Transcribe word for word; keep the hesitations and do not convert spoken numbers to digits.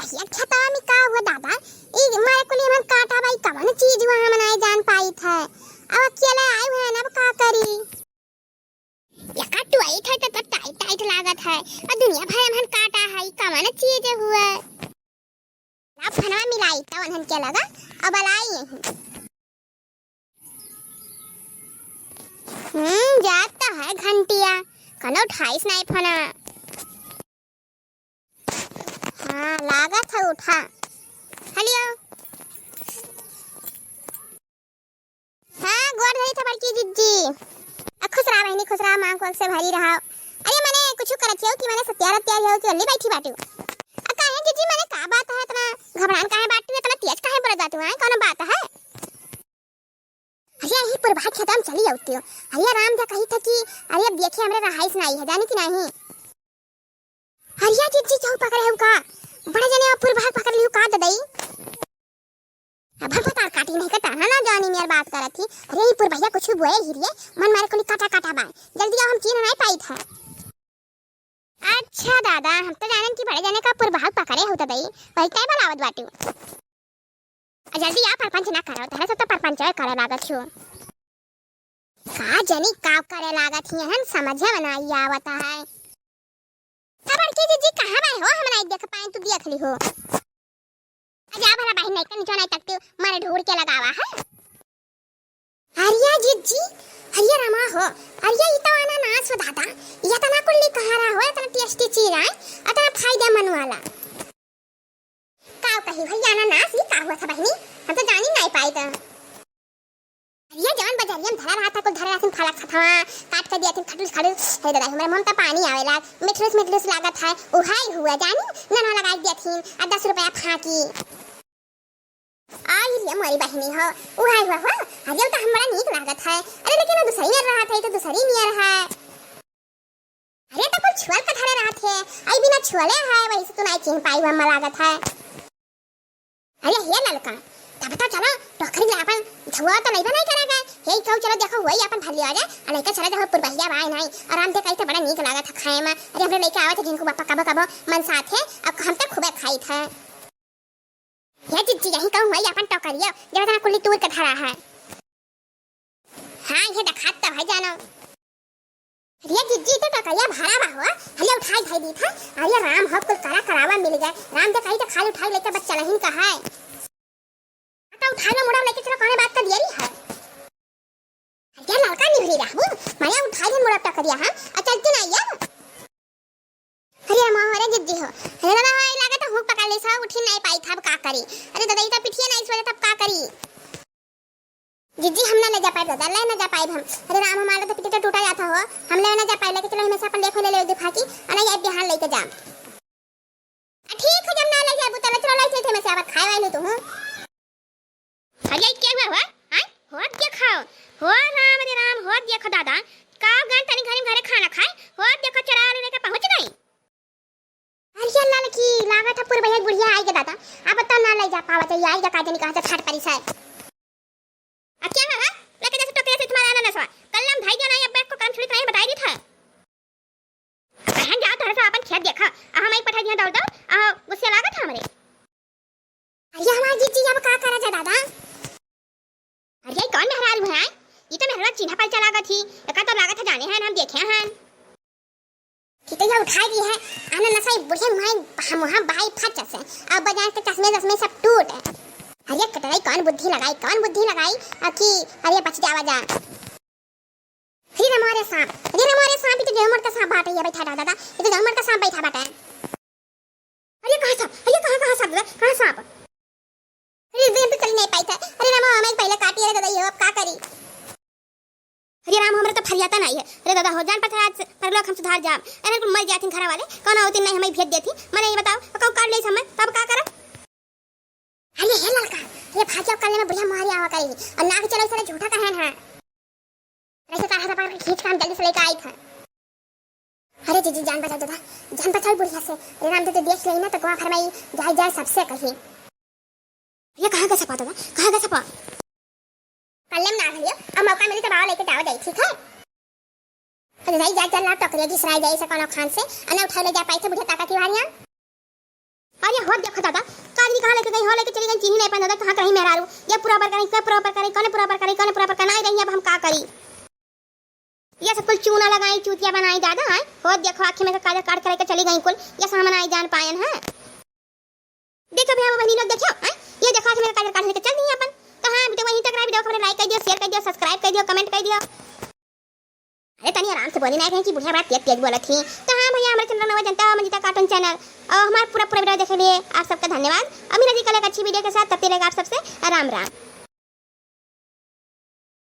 ये खेतवा में का हुआ दादा? ई मारे कुली हमन काटा बा, ई कवन चीज हुआ, हम नाई जान पाइत है। अब अकेले आए हुए हैं ना, अब का करी? एका टुआई था तो, तो टाइट टाइट लागत है, और दुनिया भर हमन काटा है, ई कवन चीज हुआ? ला फनवा मिलाई तो उन्हन के लगा, अब लाई यहीं। हम्म, जात तो है घंटिया, कनो उठाइस नाई फना। हाँ, लागत है उठा। हलियो। हाँ, गोड़ धरी था बड़की जिज्जी। आ, खुश रहा बहिनी, खुश रहा, मांग कोख से भरी रहा। अरे मने कुछ करत हो कि मने सत्यार अत्यार हो कि अल्ली बैठी बाटू? आ, काहे जिज्जी, मने का बात है, इतना घबरान काहे बाटू, इतना तेज काहे बोलत बाटू, हैं? कौन बात है? अरे, यही पुरबा खेतवा में चली आउती हो। अरे, राम दा कही था कि अरे, अब देखिए, हमरे रहाइस नाई है, जानी कि नहीं? अरे, जिज्जी, केहू पकड़े हो का? बड़े जने पुरबा पकड़ लियो का ददई? अब हम पतार काटी नहीं कटा, हाँ ना, जानी मेर बात करत ही। अरे, ई पुरबहिया कुछ बोए ही रे, मन मारे कुली काटा काटा बाय। जल्दी आओ, हम चीन नहीं पाई था। अच्छा दादा, हम तो जानन कि बड़े जने का पुरबा पकड़े हो ददई, वही टाइम लावत बाटू। आ जल्दी आ, परपंच ना करो, तहरे सब तो परपंच करे लागत हो। का जनी का करे लागत ही हन, समझे में ना आवत है। अब बड़की जिज्जी कहाँ बाय हो, हम नाई देख पाए, तू देख ली हो। आ जा भला बहिन, नहीं तो नीचे नहीं तकती, मारे ढूंढ के लगावा है। अरिया जिज्जी, अरिया रमा हो, अरिया ई तो अनानास हो दादा, ये इतना कुल्ली कहाँ रहा हो, इतना टेस्टी चीज आए, इतना फायदेमंद वाला। का कही भैया, अनानास ई का हुआ था बहिनी, हम तो जानी नहीं पाई तो। अरिया जवन बजरिया में धरा रहा था, कुल धरा रहा था, फलक था, काट के दिया था, खटुस खटुस, हे दादा, हमारे मुंह में तो पानी आवे लाग, मिठलुस मिठलुस लागत है, उहाई हुआ जानी, नन्हा लगा दिया था, आ दस रुपया फाकी। आई रे मोरी बहिनी हो, उहाई हुआ हो, अरे उ तो हमरा नीक लागत है। अरे लेकिन वो दूसरी मेर रहा था, ये तो दूसरी मेर है। अरे तो कुल छुअल का धरे रहा थे, आई बिना छुअले है, वही से तू नहीं चिन्ह पाई हुआ लागत है। अरे हे ललका, तब तो चलो टोकरी ले अपन धुआ तो नहीं बनाई करेगा। हे कहू चलो देखो वही अपन भर लिया जाए, और लेके चले जाओ पुरबहिया बाय नहीं, और हम देखा तो बड़ा नीक लागत है खाए में। अरे हमरे लेके आवत है जिनको बापा कबो कबो मन साथ है, अब हम तो खूबे खाई थे। हे जिज्जी, यही कहूँ है, अपन टोकरिया, जब इतना कुल्ली तूर के धरा है। हाँ, ये देखात तो है जानो। अरे जिज्जी, तो टोकरिया भरा बा हो, हले उठाई धाई दी था। अरे राम हो, कुल करा करावा मिल गए। राम दे कही तो खाली उठाई लेके बस चलहिन का है। तो उठाई ला मुड़ा लेके चलो, कौन बात कर दिया रही है। अरे ललका निभरी रहबू, माया उठाई ले मुड़ा टोकरिया, हाँ, और चलती ना ये। अरे माँ, अरे जिज्जी हो, अरे दादा, हमारी लागत है हुक पकड़ ली सब, उठी नहीं पाई था, अब का करी? अरे दादा, ये तो पिठिया नहीं सोचा था, अब का करी? जिज्जी, हम ना ले जा पाइब दादा, ले ना जा पाइब हम। अरे राम, हमारा तो पिठिया तो टूटा जाता हो, हम ले ना जा पाइब, लेके चलो, हमें से अपन लेखो ले ले दिखा की, और नहीं, अब बिहान लेके जा। आ, ठीक है, जब ना ले जाबू, तो ले चलो, ले चलते, में से अब खाए वाले तो हूँ। अरे, ई क्या हुआ, हुआ? आय? होत देखो। हो राम रे राम, होत देखो दादा। का गन तनी घरी में घरे खाना खाए? होत देखो, चोराव लेके पहुँच गई। अरे ललकी, लागत है पुरबहिया बुढ़िया आई गे दादा। अब तो ना ले जा पावत है, आई गे का जनी कहाँ से छाट परी से। आ क्या हुआ? लेके जैसे टोकरे से तुम्हारा आना नसवा। कल हम भाई जाना है, अब को काम छुड़ी तो नहीं बताई दी था। बहन, जाओ, तोहरे से आपन खेत देखा, आ हम एक पठाई दिया दौड़ दौड़, आ गुस्से लागत है हमरे। अरे हमार जिज्जी, अब का करा जा दादा? अरे कौन मेहरारू है? ई तो मेहरारू चिन्हा पर चला गई थी, एका तो लागत है जाने हैं, हम देखे हैं। ठीक है, ये उठाई दी है, आना नसाई बुढ़े माई, हम वहाँ बाई फट से, अब बजाए तो चश्मे चश्मे सब टूट। अरे कटराई कौन बुद्धि लगाई, कौन बुद्धि लगाई, आ कि अरे बच जावा जा। अरे रे मोरे सांप, अरे रे मोरे सांप, ई तो जौन मोटका सांप बाटे, ये बैठा दादा, ई तो जौन मोटका सांप बैठा बाटे। अरे कहाँ सांप, अरे कहाँ, कहाँ सांप दादा, कहाँ सांप? अरे दिन तो चली नहीं पाई था। अरे रे मोरे, हमें पहले काटी, अरे दादा, ये अब का करी? अरे राम, हमरे तो फरियाता नहीं है। अरे दादा हो, जान पता आज परलोक हम सुधार जाम। अरे कुल मर जाथिन घर वाले, कौन होती नहीं हमें भेज देती। मने ये बताओ, कहूँ काट ले समय, तब का करब? अरे हे ललका, अरे भाग्य कल में बुढ़िया मारी आवा करी, और ना भी चलो, साला झूठा कहन है। ऐसे कहा था, पर खींच के हम जल्दी से लेके आई था। अरे जिज्जी, जान बचाओ दादा, जान बचाओ बुढ़िया से। अरे राम, तो देख लेना तो गोवा फरमाई, जाए जाए सबसे कही। ये कहाँ का सपा दादा, कहाँ का सपा? कल्ले में ना भलियो, अब मौका मिली तो बाबा लेके जाओ जाई, ठीक है? अरे नहीं जा, चल ला टोकरिया घिसराई जाए से कोनो खान से, अने उठा ले जा पाई थे बुढ़िया काका की वारियाँ। अरे हो देखो दादा, ये पूरा पर करी, के पूरा पर करी, कौन पूरा पर करी, कौन पूरा पर करी, नाई रही, अब हम का करी? ये सब कुल चूना लगाई, चूतिया बनाई दादा, हैं? हो देखो, आँखी में के काजर काट के लेके चली गई कुल, ये सब हम नाई जान पायन, हैं? देखो भैया बहनी लोग, देखियो, हैं? ये देखो, आँखी में के काजर काट लेके चल दी अपन। तो हाँ, video वहीं तक रहा, video को हमरे like कर दियो, share कर दियो, subscribe कर दियो, comment कर दियो। अरे तनी आराम से बोली ना, कहीं कि बुढ़िया बड़ा तेज तेज बोलत ही। तो हाँ भैया, हमारे channel नवा जनता मंजिता cartoon channel और हमारे पूरा पूरा video देखे लिए आप सबका धन्यवाद। और मिला जी कल एक अच्छी video के साथ, तब तक आप सबसे राम राम।